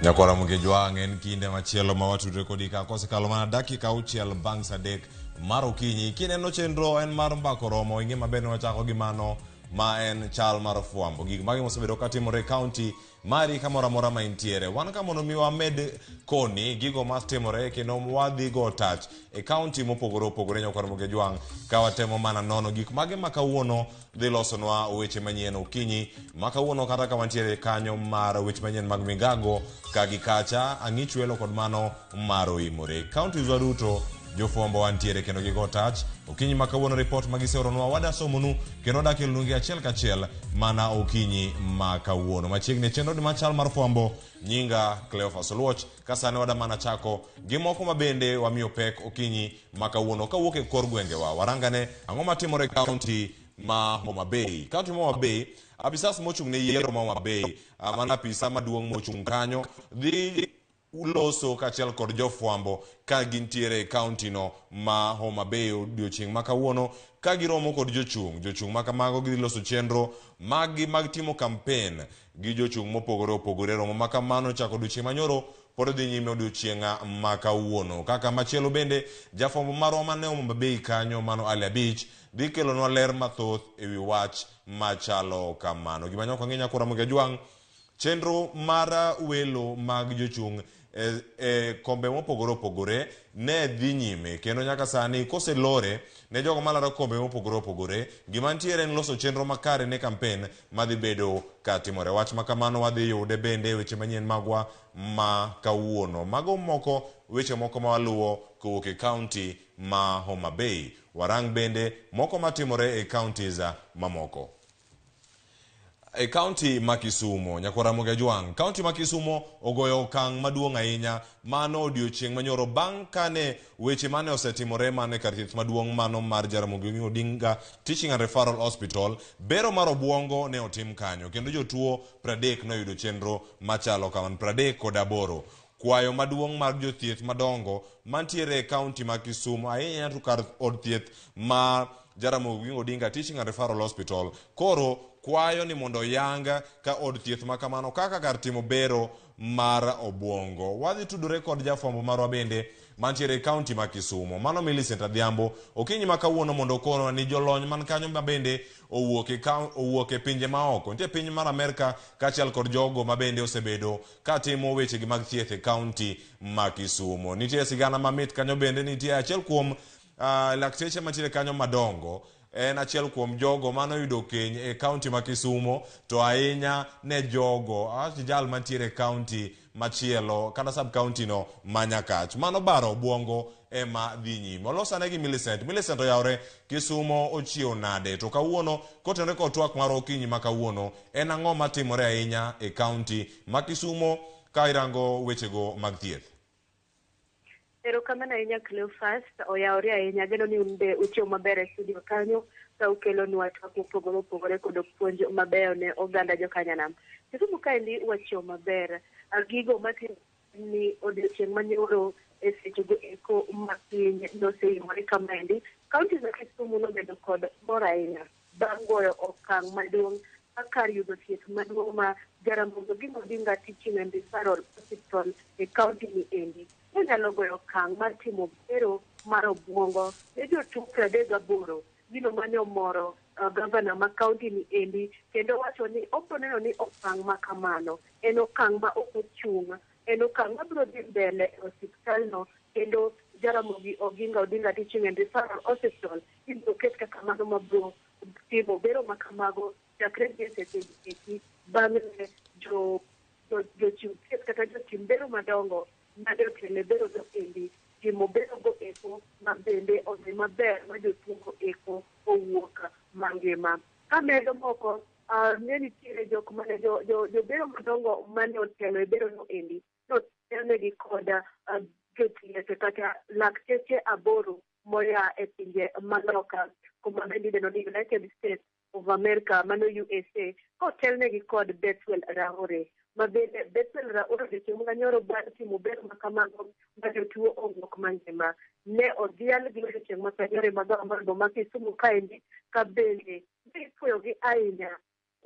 Nyakwara Mugejwang' en kinde machielo ma watudre kodi ka kosekalo mana dakika auchiel bang' sa adek mar okinyi. Kineno chenro en mar mbako romo, ing'e maber ni wachako gi mano ma en chal mar fwambo. Gik mage mosebedo katimore e kaunti mari kamoro amora ma intiere. Wan ka mondo mi wamed koni gigo matimore kendo wadhi go tach e kaunti mopogore opogore nyakwar Mugejwang' ka watemo mana nono gik mage ma kawuono dhi losonwa weche manyien okinyi ma kawuono kata ka wantiere kanyo mar weche manyien mag migago ka gi kacha ang'ich welo kod mano mar oimore. Counties wa duto jofwambo wantiere kendo gigo tach okinyi ma kawuono ripot ma giseoronwa wada somonu kendo wada kelonu gi achiel kachiel mana okinyi ma kawuono. Machiegni e chenro ni machal mar fwambo nyinga Cleophas Oluoch ka sani wada mana chako gi moko ma bende wamiyo pek okinyi ma kawuono kawuok e kor gwengewa. Warangane ang'o matimore e kaunti ma Homa Bay. Kaunti ma Homa Bay, apisas mochung' ne yiero ma Homa Bay, mano apisa maduong' mochung' kanyo dhi loso kaachiel kod jofwambo ka gintiere e kaunti no ma Homa Bay odiochieng' ma kawuono ka giromo kod jochung'. Jochung' ma kamago gidhi loso chenro maggi mag timo kampen gi jochung' mopogore opogore. Romo ma kamano chako odiochieng' manyoro pod dhi nyime odiochieng' ma kawuono. Kaka machielo bende, jafwambo marwa mane Homa Bay kanyo mano Ali Abich dhi kelonwa ler mathoth ewi wach machalo kamano. Gima nyaka wang'e nyakora Ramogi Ajwang', chenro mar welo mag jochung' e, e kombe mopogore opogore ne dhi nyime kendo nyaka sani koselore ne jogo malaro kombe mopogore opogore gima ntiere en loso chenro makare ne kampen madhi bedo ka timore. Wach ma kamano wadhi yude bende e weche manyien magwa ma kawuono. Mago moko weche moko ma waluwo kowuok e kaunti ma Homa Bay. Warang bende moko matimore e counties mamoko. E kaunti ma Kisumo, nyakwar Ramogi Ajwang', kaunti ma Kisumo ogoyo okang' maduong' ahinya mano odiochieng' manyoro bang' kane weche mane osetimore mano e kar thieth maduong' mano mar Jaramogi Oginga Odinga Teaching and Referral Hospital, bero mar obuongo ne otim kanyo kendo jotuo 30 noyudo chenro machalo kamano 38. Kwayo maduong' mar jothieth madongo mantiere e kaunti ma Kisumo ahinya to kar od thieth ma Jaramogi Oginga Odinga Teaching and Referral Hospital koro kwayo ni mondo oyang ka od thieth ma kamano kaka kar timo bero mar obuongo. Wadhi tudore kod jafwambo marwa bende mantiere e kaunti ma Kisumo mano Millicent Adhiambo okinyi ma kawuono mondo okonwa ni jolony man kanyo ma bende owuok e owuok e pinje maoko nitie piny mar Amerka kaachiel kod jogo ma bende osebedo katimo wechegi mag thieth e kaunti ma Kisumo. Nitie sigana mamit kanyo bende nitie achiel kuom lakteche mantiere kanyo madongo en achiel kuom jogo mane oyudo keny e kaunti ma Kisumo to ahinya ne jogo awach jal mantiere e kaunti machielo kata sub county no ma Nyakach. Mano baro obwongo ema dhi nyime. Olosane gi Millicent. Millicent oyawre Kisumo ochiew nade? To kawuono kotenore kod twak mar okinyi ma kawuono en ang'o matimore ahinya e kaunti ma Kisumo ka irango wechego mag thieth? Erokamano ahinya Cleophas, oyawore ahinya. Ageno ni un be uchiew maber e studio kanyo ka ukelonwa twak mopogore opogore kod puonj mabeyo ne oganda jokanyanam. Kisumu kaendi wachiew maber. Gigo matimore ni odiochieng' manyoro e sechego eko ma piny noseimore kamaendi, kaunti ma Kisumu nobedo kod mor ahinya bang' goyo okang' maduong' ka kar yudo thieth maduong' ma Jaramogi Oginga Odinga Teaching and Referral Hospital e kaunti ni endi nonyalo goyo okang' mar timo bero mar obuongo ne jotuo 38 gino mane omoro gavana ma kaunti ni endi kendo wacho ni obro neno ni okang' ma kamano en okang' ma ok ochung' en okang' mabiro dhi mbele e osiptalno kendo Jaramogi Oginga Odinga Teaching and Referral Hospital ibiro ket kaka mano mabiro timo bero ma kamago chakre gi e seche eki bang' ne jo jochiw thieth kata jotim bero madongo mane otelo e bero go endi timo bero go eko ma bende odhi maber ma jotuo go eko owuok mangima. Kamedo moko ne nitiere jok mane jobero madongo mane otelo e bero no endi notelnegi kod jothieth kata lakteche aboro moya e pinje maloka kuma bende idendo ni United States of America mano USA kotelnegi kod Bethuel Raore ma bende Bethuel Raore odiochieng' manyoro bang' timo bero ma kamago ma jotuo owuok mangima ne odhial gi odiochieng' makanyoro e magawa mar boma Kisumu kaendi ka bende ne ipuoyogi ahinya.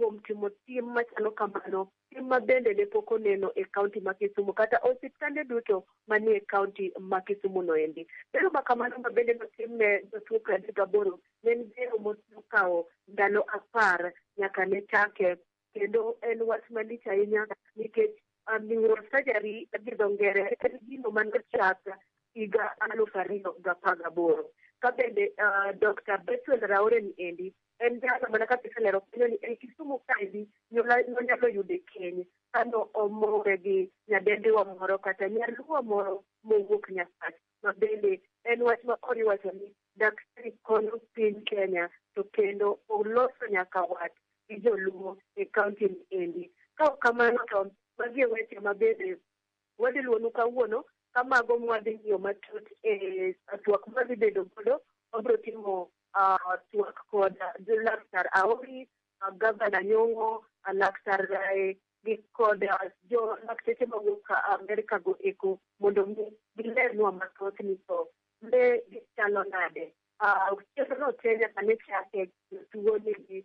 kuom timo tim machalo kamano, tim ma bende ne pok oneno e kaunti ma Kisumu kata osiptande duto manie kaunti ma Kisumu noendi. Bero ma kamano ma bende notim ne jotuo 38 ne en bero mokawo ndalo 10 nyaka ne chake, kendo en wach malich ahinya nikech neurosurgery gi dho ngere en gino manochak higa 2018. Ka bende Dr. Bethuel Raore ni endi en jalo mana kaka iselero kanyo ni e Kisumu kaendi nonyalo yude keny kano omore gi nyadendiwa moro kata nyaluo moro mowuok Nyasach, ma bende en wach ma koro iwacho ni daktari konyo piny Kenya to kendo oloso nyaka wat gi joluo e kaunti ni endi. Ka ok kamano to magi e weche ma bende wadhi luonu kawuono, ka mago mwadhi ng'iyo matut e twak mwadhi bedo godo. Wabiro timo twak kod Laktar Aori, Gavana Nyong'o, Laktar gi kod jo lakteche mawuok Amerika go eko mondo mi gilernwa mathoth ni to le gichalo nade. Chenrono te nyaka ne chake, jotuo nigi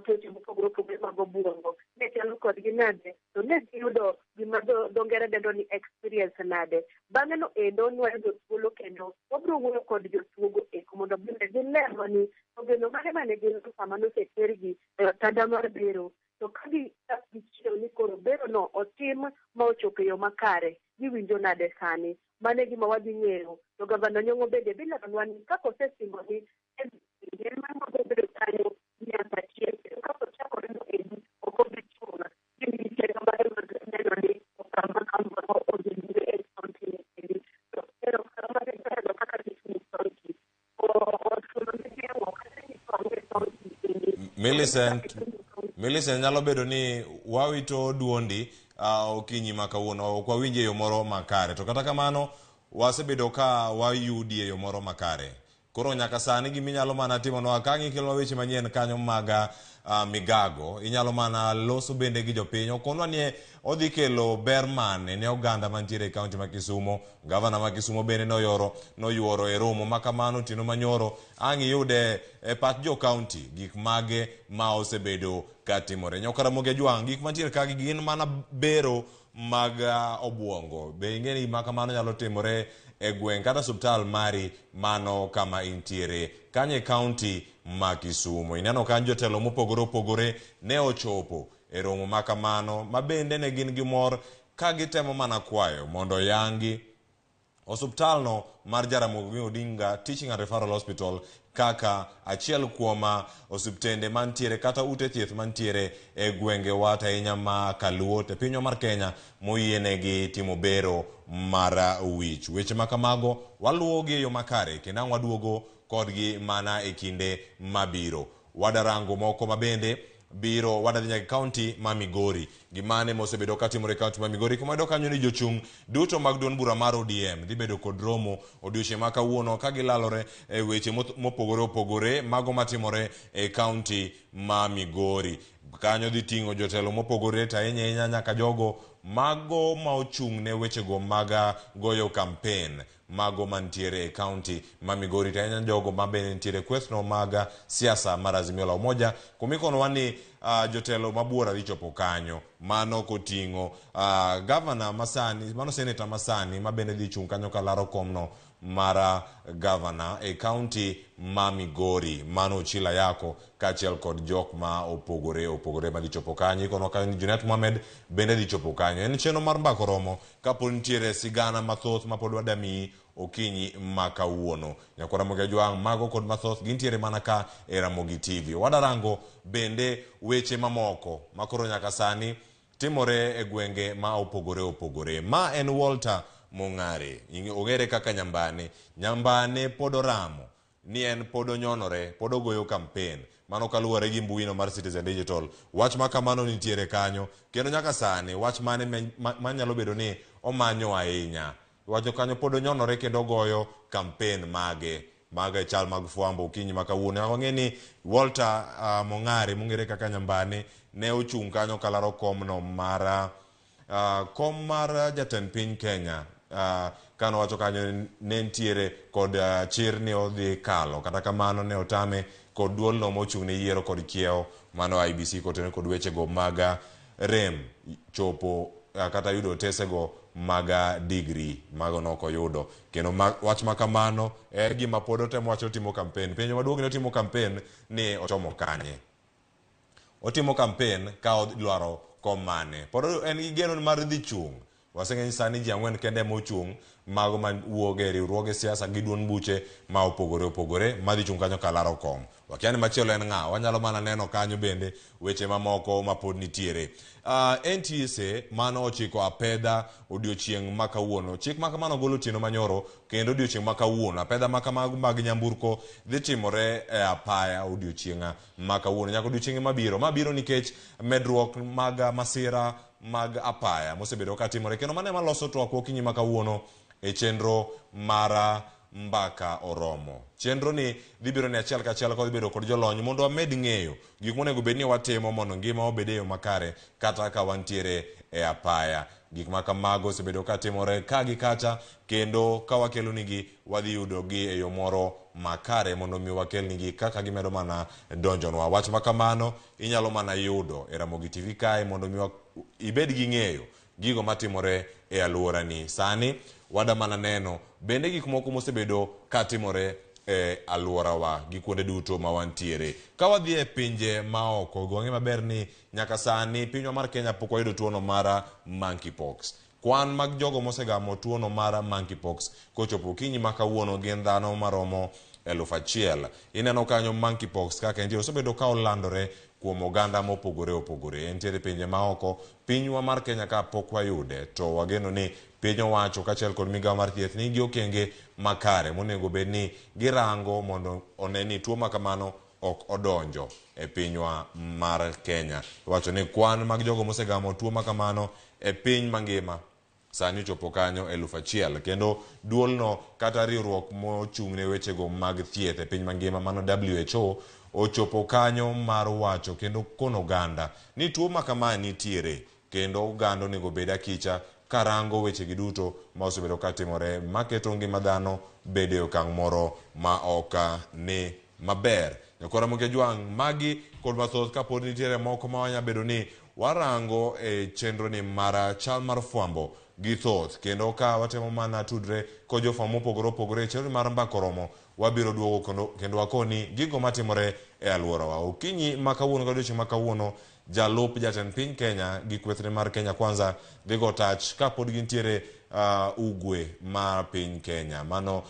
tuoche mopogore opogore mag obuongo ne chalo kodgi nade, to ne giyudo gima dho ngere dendo ni experience nade. Bang'e no endo nwayudo thuolo kendo wabiro wuoyo kod jotuogo eko mondo bende gilernwa ni to geno mane mane gin sama nosetergi e otanda mar bero, to ka gichak gichiew ni koro bero no otim ma ochopo e yo makare, giwinjo nade sani. Mano e gima wadhi ng'eyo. To Gavana Nyong'o bende dhi leronwa ni kaka osesingo ni en mar mabiro bedo kanyo nyaka chieng', kendo kaka ochakore no endi ok obi chung'. Gin gi chenro mage mag neno ni okang' ma kamago odhi nyime e kaunti ni endi. To erokamano jatelo kaka Kisumu County ochuno ni geng'o kata nyiso ang'o e kaunti endi. Millicent, nyalo bedo ni wawito duondi okinyi ma kawuono, ok wawinji e yo moro makare. To kata kamano, wasebedo ka wayudi e yo moro makare. Koro nyaka sani giminyalo mana timonwa ka ang' ikelonwa weche manyien kanyo mag migago, inyalo mana loso bende gi jopiny. Okonwa ni odhi kelo ber mane ne oganda mantiere e kaunti ma Kisumu. Gavana ma Kisumu bende noyuoro e romo ma kamano otieno manyoro. Ang' iyude e pach jo kaunti gik mage ma osebedo ka timore. Nyaka Ramogi Ajwang', gik mantiere ka gin mana bero mag obuongo. Be ing'e ni gima kamano nyalo timore e gweng' kata osiptal mari mano kama intiere kanyo e kaunti ma Kisumu. Ineno kanyo jotelo mopogore opogore ne ochopo e romo ma kamano ma bende ne gin gi mor ka gitemo mana kwayo mondo oyangi osuptalno mar Jaramogi Oginga Teaching and Referral Hospital kaka achiel kuom osiptende mantiere kata ute thieth mantiere e gwengewa to ahinya ma Kaluo e pinywa mar Kenya moyienegi timo bero mar wich. Weche ma kamago waluwogi e yo makare kendo ang' waduogo kodgi mana e kinde mabiro. Wadarango moko mabende biro wadadhi nyaka e kaunti ma Migori. Gimane mosebedo katimore e kaunti ma Migori, kuma wayudo kanyo ni jochung' duto mag duond bura mar ODM dhi bedo kod romo odiochieng' ma kawuono ka gilalore e weche mopogore opogore mago matimore e kaunti ma Migori. Kanyo dhi ting'o jotelo mopogore to ahinya ahinya nyaka jogo mago ma ochung' ne wechego mag goyo kampen mago mantiere e kaunti ma Migori to ahinya jogo ma bende nitiere kwethno mag siasa mar Azimio la Umoja kumikonowa ni jotelo mabuora dhi chopo kanyo mano koting'o gavana masani mano seneta masani ma bende dhi chung' kanyo kalaro komno mar gavana e kaunti ma Migori mano Ochila Yako kaachiel kod jok ma opogore opogore madhi chopo kanyo. Ikonwa kanyo ni Junet Mohamed bende dhi chopo kanyo. En chenro mar mbako romo kapod nitiere sigana mathoth mapod wadamiyi okinyi ma kawuono. Nyakwar Ramogi Ajwang' mago kod mathoth gintiere mana ka e Ramogi TV. Wadarango bende weche mamoko makoro nyaka sani timore e gwenge ma opogore opogore. Ma en Walter Mong'are, ong'ere kaka Nyambane. Nyambane pod oramo ni en pod onyonore, pod ogoyo kampen. Mano kaluwore gi mbuino mar Citizen Digital. Wach ma kamano nitiere kanyo, kendo nyaka sani wach mane manyalo bedo ni omanyo ahinya. Wacho kanyo pod onyonore kendo ogoyo kampen mage mag chal mag fwambo okinyi ma kawuono. Nyaka wang'e ni Walter Mong'are mong'ere kaka Nyambane ne ochung' kanyo kalaro komno mar kom mar jatend piny Kenya. Kano wacho kanyo ne nitiere kod chir ni odhi kalo, kata kamano ne otame kod duolno mochung' ne yiero kod kiewo mano IEBC kotenore kod wechego mag rem chopo kata yudo otesego mag degree mago nokoyudo. Kendo wach ma kamano en gima pod otemo wacho otimo kampen. Penjo maduong' ni otimo kampen ni ochomo kanye? Otimo kampen ka odwaro kom mane? Pod en gi geno mar dhi chung'. Waseng'eyo ni sani ji ang'wen kende ema ochung' mago mawuok e riwruoge siasa gi duond buche ma opogore opogore madhi chung' kanyo kalaro kom. Wakia ni machielo en ng'a, wanyalo mana neno kanyo bende weche mamoko mapod nitiere. NTSA mano ochiko apedha odiochieng' ma kawuono. Chik ma kamano ogol otieno manyoro kendo odiochieng' ma kawuono. Apedha ma kamago mag nyamburko dhi timore e apaya odiochieng' ma kawuono nyaka odiochienge mabiro. Ma biro nikech medruok mag masira mag apaya mosebedo katimore kendo mano ema loso twak okinyi ma kawuono e chenro mar Mbaka Oromo. Chenro ni dhi biro ni achiel kachiel kodhi bedo kod jolony mondo wamed ng'eyo gik monego bed ni watimo mondo ngima obed e yo makare kata ka wantiere e apaya. Gik ma kamago osebedo katimore ka gi kacha kendo ka wakelo nigi wadhi yudogi e yo moro makare mondo mi wakelnigi kaka gimedo mana donjonwa. Wach ma kamano inyalo mana yudo e Ramogi TV kae mondo mi ibed gi ng'eyo gigo matimore e alworani. Sani wada mana neno bende gik moko mosebedo katimore e alworawa gi kuonde duto ma wantiere. Ka wadhi e pinje maoko, wang'e maber ni nyaka sani pinywa mar Kenya pok wayudo tuono mar monkeypox. Kwan mag jogo mosegamo tuono mar monkeypox kochopo okinyi ma kawuono gin dhano maromo 1000. Ineno kanyo monkeypox kaka entie osebedo ka olandore kuom oganda mopogore opogore. Entiere pinje maoko, pinywa mar Kenya ka pok wayude to wageno ni piny owacho kaachiel kod migawo mar thieth nigi okenge makare monego bed ni girango mondo one ni tuo ma kamano ok odonjo e pinywa mar Kenya. Iwacho ni kwan mag jogo mosegamo tuo ma kamano e piny mangima sani ochopo kanyo 1000 kendo duolno kata riwruok mochung' ne wechego mag thieth e piny mangima mano WHO ochopo kanyo mar wacho kendo kono oganda ni tuo ma kamae nitiere kendo oganda onego bed akicha karango wechegi duto ma osebedo katimore maketo ngima dhano bedo e okang' moro ma ok ni maber. Nyakwar Ramogi Ajwang', magi kod mathoth kapod nitiere moko ma wanya bedo ni warango e chenro ni mar chal mar fwambo gi thoth kendo ka watemo mana tudre kod jofwambo mopogore opogore e chenro mar Mbaka Oromo wabiro duogo kendo wakoni gigo matimore e alworawa. Okinyi ma kawuono ka odiochieng' ma kawuono jalup jatend piny Kenya gi kwethne mar Kenya Kwanza dhi go tach kapod gintiere ugwe mar piny Kenya mano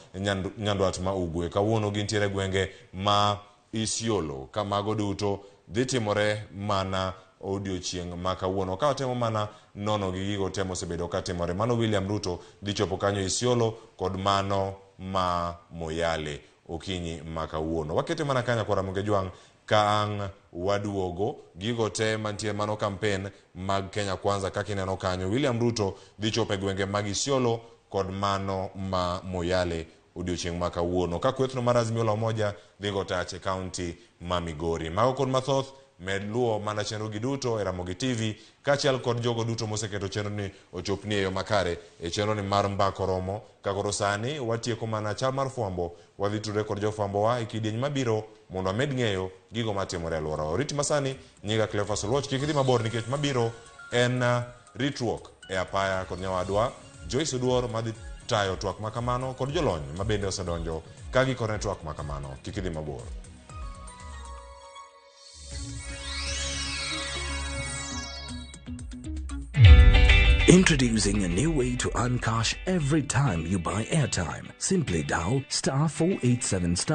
nyandwat ma ugwe. Kawuono gintiere gwenge ma Isiolo ka mago duto dhi timore mana odiochieng' ma kawuono. Ka watemo mana nono gi gigo te mosebedo katimore. Mano William Ruto dhi chopo kanyo Isiolo kod mano ma Moyale okinyi ma kawuono. Wakete mana kanyo kwa Ramogi Ajwang' ka ang' waduogo gigo te mantie mano kampen mag Kenya Kwanza kaka ineno kanyo William Ruto dhi chopo e gwenge mag Isiolo kod mano ma Moyale odiochieng' ma kawuono. Ka kwethno mar Azimio la Umoja dhi go tach e kaunti ma Migori. Mago kod mathoth med luwo mana chenro gi duto e Ramogi TV kaachiel kod jogo duto moseketo chenro ni ochopni e yo makare e chenro ni mar Mbaka Oromo. Ka koro sani watieko mana chal mar fwambo, wadhi tudre kod jofwambowa e kidieny mabiro mondo wamed ng'eyo gigo matimore e alworawa. Oriti masani, nyinga Cleophas Oluoch, kik idhi mabor nikech mabiro en ritruok e apaya kod nyawadwa Joyce Oduor madhi tayo twak makamano kod jolony mabende osedonjo ka gikone twak makamano. Kik idhi mabor. Introducing a new way to earn cash every time you buy airtime. Simply dial star 487 star